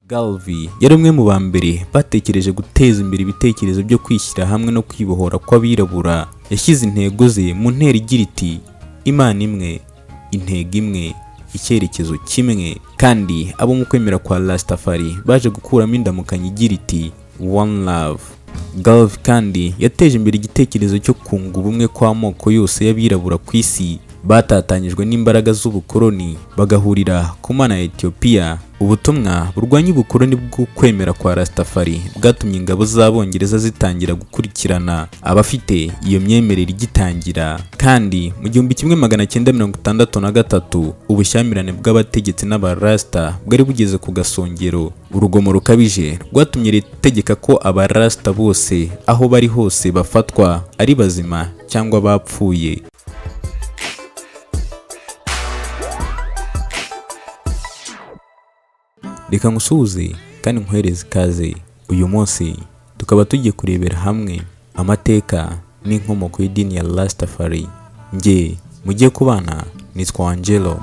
Garvey yari umwe mu ba mbere batekereje guteza imbere ibitekerezo byo kwishyira hamwe no kwibohora kw'abirabura. Yashyize intego ze mu ntero igira iti: "Imana imwe, intego imwe, icyerekezo kimwe." Kandi abo mu kwemera kwa Rastafari baje gukuramo indamukanyo igira iti: "One love." Garvey kandi yateje imbere igitekerezo cyo kunga ubumwe kw'amoko yose y'abirabura ku isi batatanyijwe n'imbaraga z'ubukoloni, bagahurira ku Mana ya Ethiopia. Ubutumwa burwanya ubukoloni bw'ukwemera kwa Rastafari bwatumye ingabo z'Abongereza zitangira gukurikirana abafite iyo myemerere igitangira. Kandi mu 1963, ubushyamirane bw'abategetsi n'Abarasta bwari bugeze ku gasongero. Urugomo rukabije rwatumye leta itegeka ko Abarasta bose aho bari hose bafatwa, ari bazima cyangwa bapfuye. Reka ngusuhuze kandi nkohereze ikaze. Uyu munsi tukaba tugiye kurebera hamwe amateka n'inkomoko y'idini ya Rastafari. Njye mugiye kubana nitwa Angelo.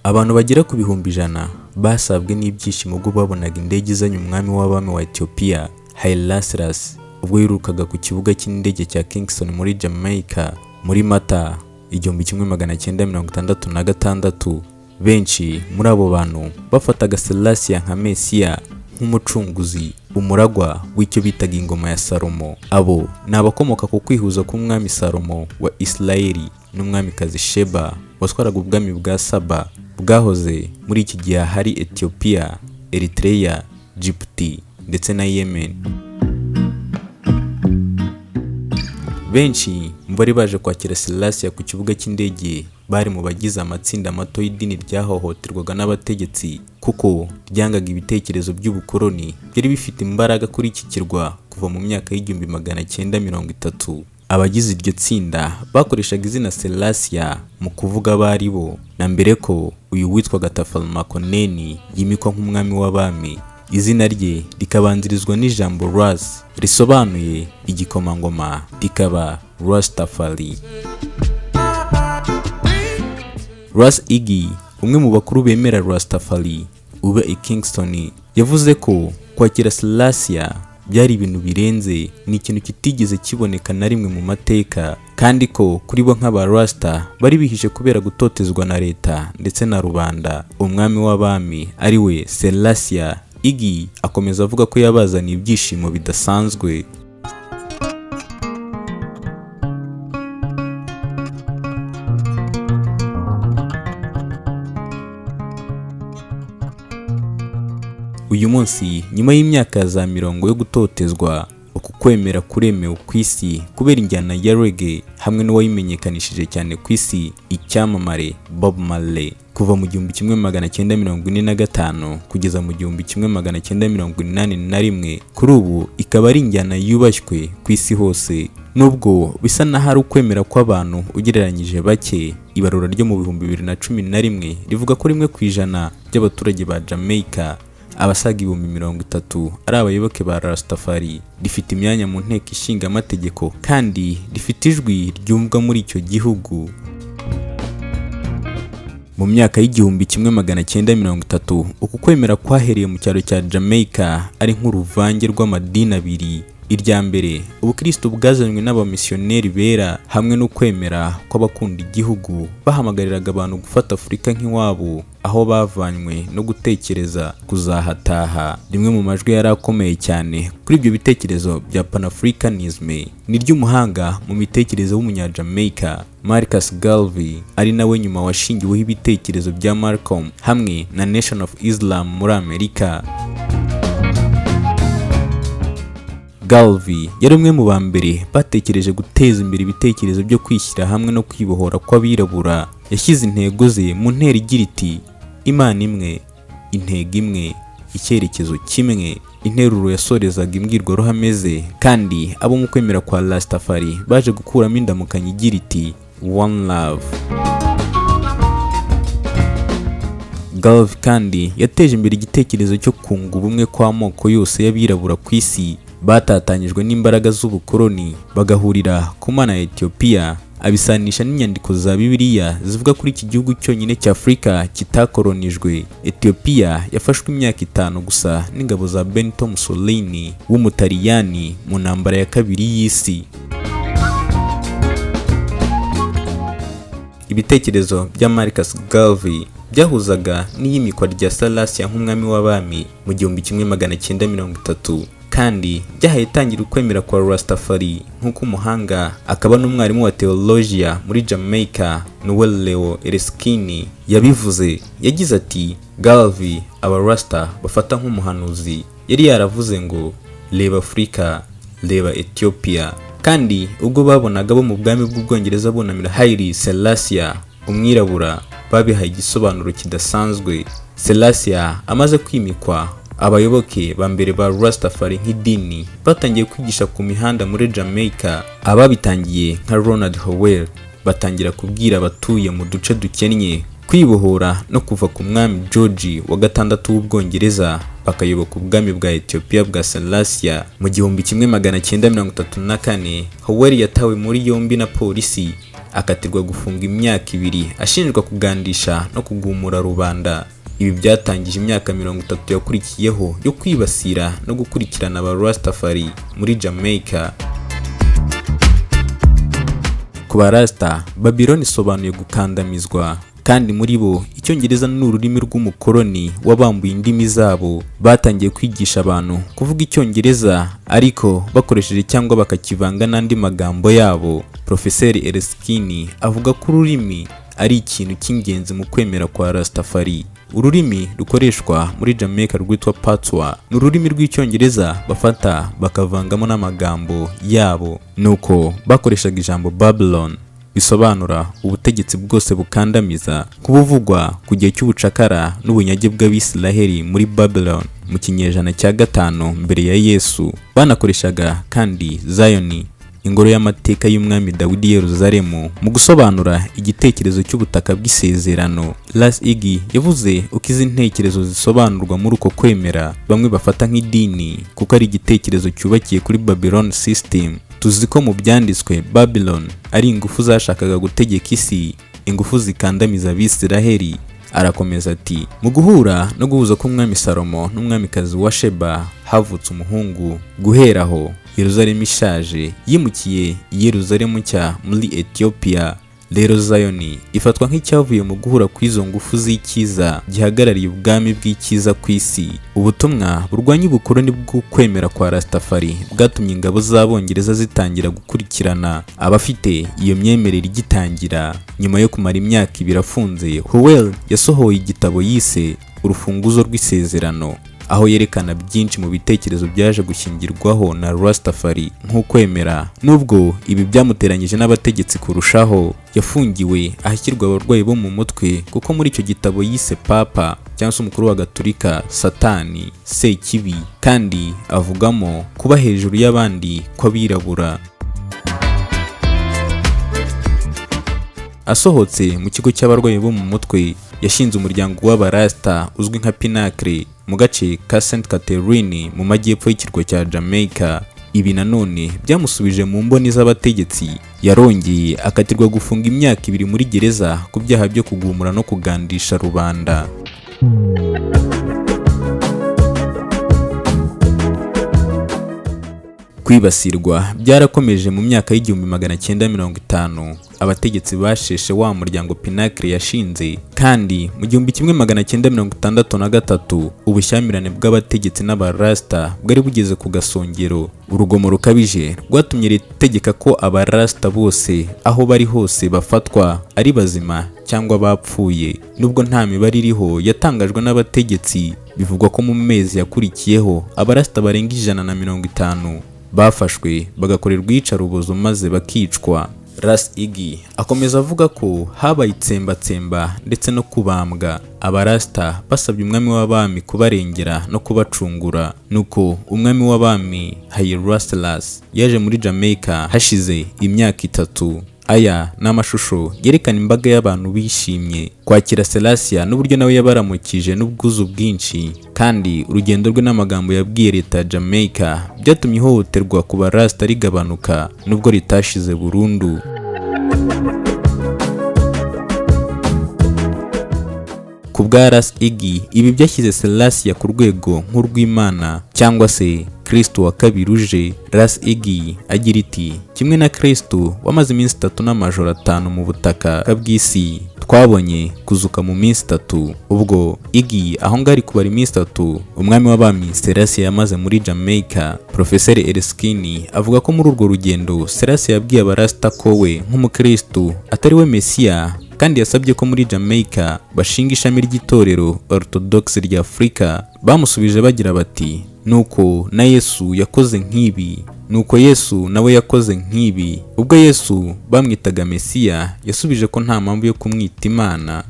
Abantu bagera ku 100,000 basabwe n'ibyishimo ubwo babonaga indege izanye umwami w'abami wa Ethiopia, Haile Selassie, ubwo yirukaga ku kibuga cy'indege cya Kingston muri Jamaica muri Mata 1966. Benshi muri abo bantu bafataga Selassie nka Mesiya, nk'umucunguzi, umuragwa w'icyo bitaga ingoma ya Salomo. Abo ni abakomoka ku kwihuza k'umwami Salomo wa Isirayeli n'umwamikazi Sheba watwaraga ubwami bwa Saba bwahoze muri iki gihe hari Ethiopia, Eritrea, Djibouti ndetse na Yemen. Benshi mu bari baje kwakira Selassie ku kibuga cy'indege bari mu bagize amatsinda mato y'idini ryahohoterwaga n'abategetsi kuko ryangaga ibitekerezo by'ubukoloni byari bifite imbaraga kuri iki kirwa kuva mu myaka y'1930. Abagize iryo tsinda bakoreshaga izina Selassie mu kuvuga abo ari bo, na mbere ko uyu witwaga Tafari Makonnen yimikwa nk'umwami w'abami, izina rye rikabanzirizwa n'ijambo Ras risobanuye igikomangoma, rikaba Rastafari. Ras Iggy, umwe mu bakuru bemera Rastafari uba i Kingston, yavuze ko kwakira Selassie byari ibintu birenze, ni ikintu kitigeze kiboneka na rimwe mu mateka, kandi ko kuri bo nk'aba Rasta bari bihishe kubera gutotezwa na leta ndetse na rubanda, umwami w'abami ari we Selassie Iggy akomeza avuga ko yabazaniye ibyishimo bidasanzwe. Uyu munsi, nyuma y'imyaka ya za mirongo yo gutotezwa, uku kwemera kuremewe ku isi kubera injyana ya reggae hamwe n'uwayimenyekanishije cyane ku isi, icyamamare Bob Marley, kuva mu 1945 kugeza mu 1981. Kuri ubu ikaba ari injyana yubashywe ku isi hose, nubwo bisa n'aho ari ukwemera kw'abantu ugereranyije bake. Ibarura ryo mu 2011 rivuga ko 1% by'abaturage ba Jamaica, abasaga 30,000, ari abayoboke ba Rastafari. Rifite imyanya mu nteko ishinga amategeko kandi rifite ijwi ryumvwa muri icyo gihugu. Mu myaka y'1930, uku kwemera kwahereye mu cyaro cya Jamaica ari nk'uruvange rw'amadini abiri. Irya mbere, ubukristo bwazanywe n'abamisiyoneri bera hamwe no kwemera kw'abakunda igihugu bahamagariraga abantu gufata Afurika nk'iwabo aho bavanywe no gutekereza kuzahataha. Rimwe mu majwi yari akomeye cyane kuri ibyo bitekerezo bya Panafricanism ni ry'umuhanga mu mitekerereze w'Umunyajamaica Marcus Garvey, ari nawe nyuma washingiweho ibitekerezo bya Malcolm hamwe na Nation of Islam muri Amerika. Garvey yari umwe mu ba mbere batekereje guteza imbere ibitekerezo byo kwishyira hamwe no kwibohora kw'abirabura. Yashyize intego ze mu ntero igira iti: "Imana imwe, intego imwe, icyerekezo kimwe." Interuro yasorezaga imbwirwaruhame ze, kandi abo mu kwemera kwa Rastafari baje gukuramo indamukanyo igira iti: "One love." Garvey kandi yateje imbere igitekerezo cyo kunga ubumwe kw'amoko yose y'abirabura ku isi batatanyijwe n'imbaraga z'ubukoloni, bagahurira ku Mana ya Ethiopia. Abisanisha n'inyandiko za Bibiliya zivuga kuri iki gihugu cyonyine cya Afurika kitakoronijwe. Ethiopia yafashwe imyaka 5 gusa n'ingabo za Benito Mussolini w'Umutaliyani mu ntambara ya kabiri y'isi. Ibitekerezo bya Marcus Garvey byahuzaga n'iyimikwa rya Selassie nk'umwami w'abami mu 1930, kandi byahaye itangira ukwemera kwa Rastafari, nk'uko umuhanga akaba n'umwarimu wa theologia muri Jamaica Noel Leo Erskine yabivuze. Yagize ati: "Garvey, aba Rasta bafata nk'umuhanuzi, yari yaravuze ngo reba Afurika, reba Ethiopia." Kandi ubwo babonaga bo mu bwami bw'Ubwongereza bunamira Haile Selassie umwirabura, babihaye igisobanuro kidasanzwe. Selassie amaze kwimikwa, abayoboke ba mbere ba Rastafari nk'idini batangiye kwigisha ku mihanda muri Jamaica. Ababitangiye nka Ronald Howell batangira kubwira abatuye mu duce dukennye kwibohora no kuva ku mwami George wa gatandatu w'Ubwongereza, bakayoboka ubwami bwa Ethiopia bwa Selassie. Mu 1934, Howell yatawe muri yombi na polisi, akatirwa gufunga imyaka 2 ashinjwa kugandisha no kugumura rubanda. Ibi byatangije imyaka 30 yakurikiyeho yo kwibasira no gukurikirana aba Rastafari muri Jamaica. Ku ba Rasta, Babylon isobanuye gukandamizwa, kandi muri bo Icyongereza ni ururimi rw'umukoloni wabambuye indimi zabo. Batangiye kwigisha abantu kuvuga Icyongereza, ariko bakoresheje cyangwa bakakivanga n'andi magambo yabo. Profeseri Erskine avuga ko ururimi ari ikintu cy'ingenzi mu kwemera kwa Rastafari. Ururimi rukoreshwa muri Jamaica rwitwa Patois ni ururimi rw'Icyongereza bafata bakavangamo n'amagambo yabo. Nuko bakoreshaga ijambo Babylon, bisobanura ubutegetsi bwose bukandamiza, kubuvugwa ku gihe cy'ubucakara n'ubunyage bw'Abisiraheli muri Babylon mu kinyejana cya 5 mbere ya Yesu. Banakoreshaga kandi Zion, ingoro y'amateka y'umwami Dawidi Yeruzalemu, mu gusobanura igitekerezo cy'ubutaka bw'isezerano. Ras Iggy yavuze uko izi ntekerezo zisobanurwa muri uko kwemera bamwe bafata nk'idini, kuko ari igitekerezo cyubakiye kuri Babylon system. Tuzi ko mu byanditswe Babylon ari ingufu zashakaga gutegeka isi, ingufu zikandamiza Abisiraheli. Arakomeza ati: "Mu guhura no guhuza k'umwami Salomo n'umwamikazi wa Sheba havutse umuhungu. Guhera aho Yeruzalemu ishaje yimukiye i Yeruzalemu nshya muri Ethiopia. Rero Zion ifatwa nk'icyavuye mu guhura kw'izo ngufu z'icyiza gihagarariye ubwami bw'icyiza ku isi." Ubutumwa burwanya ubukoloni bw'ukwemera kwa Rastafari bwatumye ingabo z'Abongereza zitangira gukurikirana abafite iyo myemerere igitangira. Nyuma yo kumara imyaka 2 afunze, Howell yasohoye igitabo yise Urufunguzo rw'Isezerano, aho yerekana byinshi mu bitekerezo byaje gushyingirwaho na Rastafari nk'ukwemera. Nubwo ibi byamuteranyije n'abategetsi kurushaho, yafungiwe ahashyirwa abarwayi bo mu mutwe, kuko muri icyo gitabo yise Papa cyangwa se umukuru wa Gatolika Satani Sekibi, kandi avugamo kuba hejuru y'abandi kw'abirabura. Asohotse mu kigo cy'abarwayi bo mu mutwe, yashinze umuryango w'Abarasta uzwi nka Pinnacle mu gace ka St Catherine mu majyepfo y'ikirwa cya Jamaica. Ibi nanone byamusubije mu mboni z'abategetsi. Yarongeye akatirwa gufunga imyaka 2 muri gereza ku byaha byo kugumura no kugandisha rubanda. Kwibasirwa byarakomeje mu myaka y'1950. Abategetsi basheshe wa muryango Pinnacle yashinze, kandi mu 1963 ubushyamirane bw'abategetsi n'abarasta bwari bugeze ku gasongero. Urugomo rukabije rwatumye leta itegeka ko abarasta bose aho bari hose bafatwa ari bazima cyangwa bapfuye. Nubwo nta mibare iriho yatangajwe n'abategetsi, bivugwa ko mu mezi yakurikiyeho abarasta barenga 150 bafashwe, bagakorerwa iyicarubozo maze bakicwa. Ras Iggy akomeza avuga ko habaye itsembatsemba ndetse no kubambwa. Abarasta basabye umwami w'abami kubarengera no kubacungura. Nuko umwami w'abami Haile Selassie yaje muri Jamaica hashize imyaka 3. Aya ni amashusho yerekana imbaga y'abantu bishimye kwakira Selassie n'uburyo nawe yabaramukije n'ubwuzu bwinshi, kandi urugendo rwe n'amagambo yabwiye leta ya Jamaica byatumye ihohoterwa ku barasta rigabanuka, nubwo ritashize burundu. Ku bwa Ras Iggy, ibi byashyize Selassie ku rwego nk'urw'Imana cyangwa se Kristo wa kabiri uje. Ras Iggy agira iti: "Kimwe na Kristo wamaze iminsi 3 n'amajoro 5 mu butaka bw'isi, twabonye kuzuka mu minsi 3." Ubwo Iggy aho ngaho ari kubara iminsi 3 umwami w'abami Selassie yamaze muri Jamaica. Profeseri Erskine avuga ko muri urwo rugendo Selassie yabwiye abarasta ko we nk'umukristo atari we Mesiya, kandi yasabye ko muri Jamaica bashinga ishami ry'itorero Orthodox rya Afurika. Bamusubije bagira bati: "Nuko na Yesu yakoze nk'ibi, nuko Yesu nawe yakoze nk'ibi." Ubwo Yesu bamwitaga Mesiya, yasubije ko nta mpamvu yo kumwita Imana.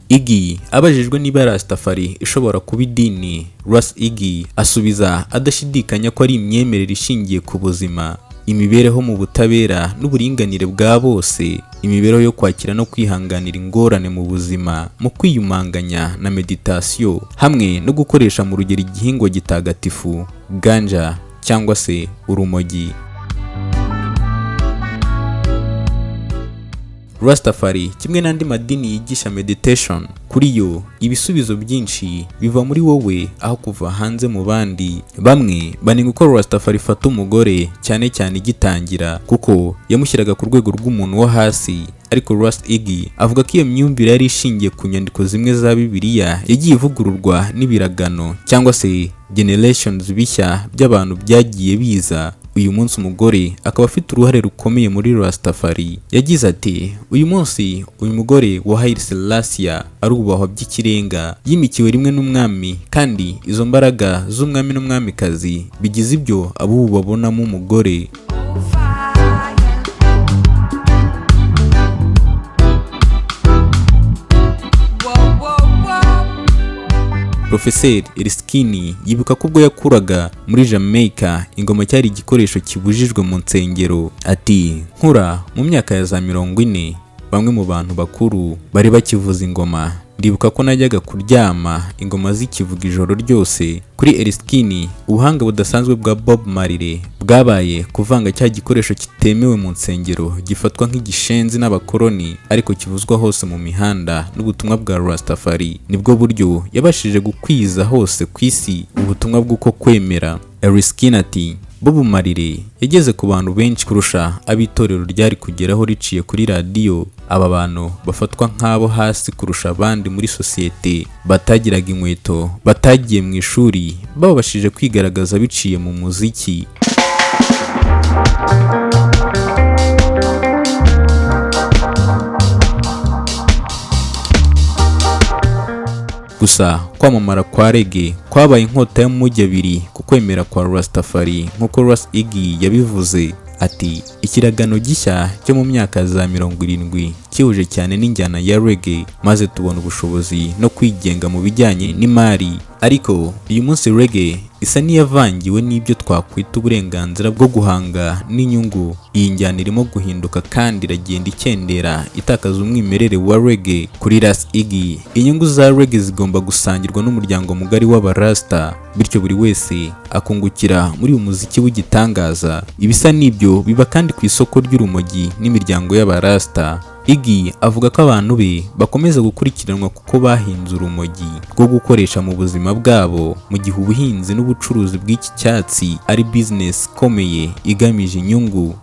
Iggy abajijwe niba Rastafari ishobora kuba idini, Ras Iggy asubiza adashidikanya ko ari imyemerere ishingiye ku buzima, imibereho mu butabera n'uburinganire bwa bose, imibereho yo kwakira no kwihanganira ingorane mu buzima, mu kwiyumanganya na meditasiyo, hamwe no gukoresha mu rugero igihingwa gitagatifu ganja cyangwa se urumogi. Rastafari kimwe n'andi madini yigisha meditation, kuri yo ibisubizo byinshi biva muri wowe aho kuva hanze mu bandi. Bamwe banenga uko Rastafari ifata umugore, cyane cyane igitangira, kuko yamushyiraga ku rwego rw'umuntu wo hasi. Ariko Ras Iggy avuga ko iyo myumvire yari ishingiye ku nyandiko zimwe za Bibiliya yagiye ivugururwa n'ibiragano cyangwa se generations bishya by'abantu byagiye biza. Uyu munsi umugore akaba afite uruhare rukomeye muri Rastafari. Yagize ati: "Uyu munsi uyu mugore wa Haile Selassie arubahwa by'ikirenga, yimikiwe rimwe n'umwami, kandi izo mbaraga z'umwami n'umwamikazi bigize ibyo ab'ubu babonamo umugore." Profeseri Erskine yibuka ko ubwo yakuraga muri Jamaica ingoma cyari igikoresho kibujijwe mu nsengero. Ati: "Nkura mu myaka ya za 40, bamwe mu bantu bakuru bari bakivuza ingoma. Ndibuka ko najyaga kuryama ingoma zikivuga ijoro ryose." Kuri Erskine, ubuhanga budasanzwe bwa Bob Marley bwabaye kuvanga cya gikoresho kitemewe mu nsengero, gifatwa nk'igishenzi n'abakoloni, ariko kivuzwa hose mu mihanda, n'ubutumwa bwa Rastafari. Nibwo buryo yabashije gukwiza hose ku isi ubutumwa bw'uko kwemera. Erskine ati: "Bob Marley yageze ku bantu benshi kurusha ab'itorero ryari kugeraho riciye kuri radiyo. Aba bantu bafatwa nk'abo hasi kurusha abandi muri sosiyete, batagiraga inkweto, batagiye mu ishuri, babashije kwigaragaza biciye mu muziki." Gusa kwamamara kwa reggae kwabaye inkota y'amujyi abiri ku kwemera kwa Rastafari, nk'uko Ras Iggy yabivuze. Ati: "Ikiragano gishya cyo mu myaka za 70 kihuje cyane n'injyana ya reggae, maze tubona ubushobozi no kwigenga mu bijyanye n'imari. Ariko uyu munsi reggae isa n'iyavangiwe n'ibyo twakwita uburenganzira bwo guhanga n'inyungu. Iyi njyana irimo guhinduka kandi iragenda ikendera, itakaza umwimerere wa reggae." Kuri Ras Iggy, inyungu za reggae zigomba gusangirwa n'umuryango mugari w'abarasta, bityo buri wese akungukira muri uyu muziki w'igitangaza. Ibisa n'ibyo biba kandi ku isoko ry'urumogi n'imiryango y'abarasta. Iggy avuga ko abantu be bakomeza gukurikiranwa kuko bahinze urumogi rwo gukoresha mu buzima bwabo, mu gihe ubuhinzi n'ubucuruzi bw'iki cyatsi ari business ikomeye igamije inyungu.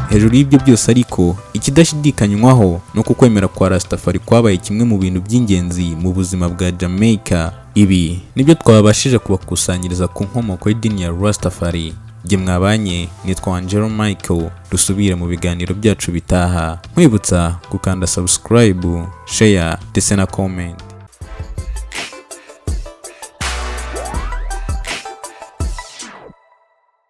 Hejuru y'ibyo byose ariko, ikidashidikanywaho ni uko kwemera kwa Rastafari kwabaye kimwe mu bintu by'ingenzi mu buzima bwa Jamaica. Ibi nibyo twabashije kubakusanyiriza ku nkomoko y'idini ya Rastafari. Jye mwabanye nitwa Angelo Michael, dusubire mu biganiro byacu bitaha. Nkwibutsa gukanda subscribe, share ndetse na comment.